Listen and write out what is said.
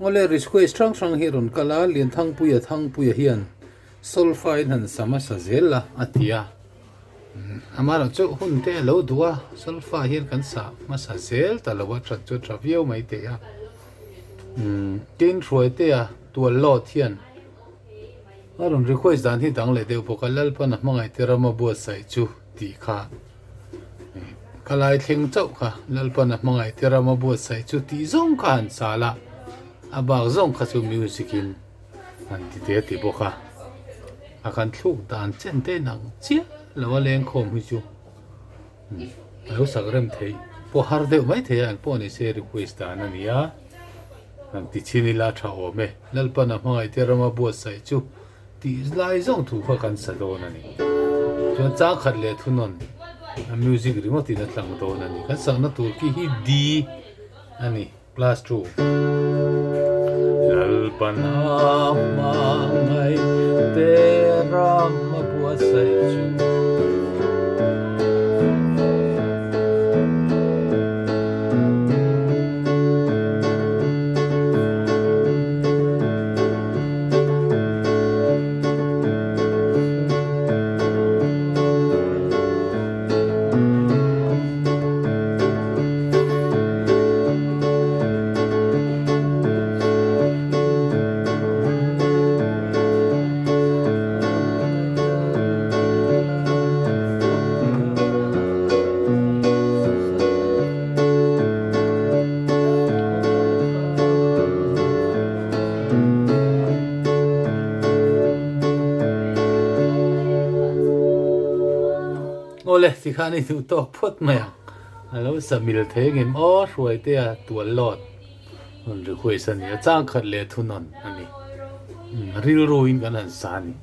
Awle request hrang hrang hi rawn kal a, Lianthangpuia Thangpuia hian solfa in han sa hmasa zel la a ti a, amaherawh chu hun te a lo duh a, solfa hian kan sa hmasa zel ta lo a, that chu a tha viau mai thei a. Tin Hruaitea tual lawt hian a rawn request dan hi dang leh deuh bawk a, Lalpan a hmangaih te rama buatsaih chu tih kha. Ka lai thleng chauh kha Lalpan a hmangaih te ram a buatsaih chu tih zawng kha han sal a, a bak zawng kha chu music in han ti te ti bawk a, a kan thluk dan chen te nang chiah lo a lengkhawm hi chu a lo sak rem theih pawh har deuh mai thei a, engpawh ni se request dan a ni a, han ti chhin ila tha awm e, Lalpan a hmangaih te ram a buatsaih chu. Tih lai zawng thu kha kan sa dawn a ni. Chuan chang khat leh thunawn a music ringawt in a tlang dawn a ni. Kan sakna tur khi hi D a ni, plus 2. Lalpan a hmangaih te ram a buatsaih chu. Awle tikhan i duh tawk phawt mai ang. A lo sa mil thei ang em aw Hruaitea tual lawt rawn request a ni a, chang khat leh thunawn a ni. Rilru in kan han sa a ni.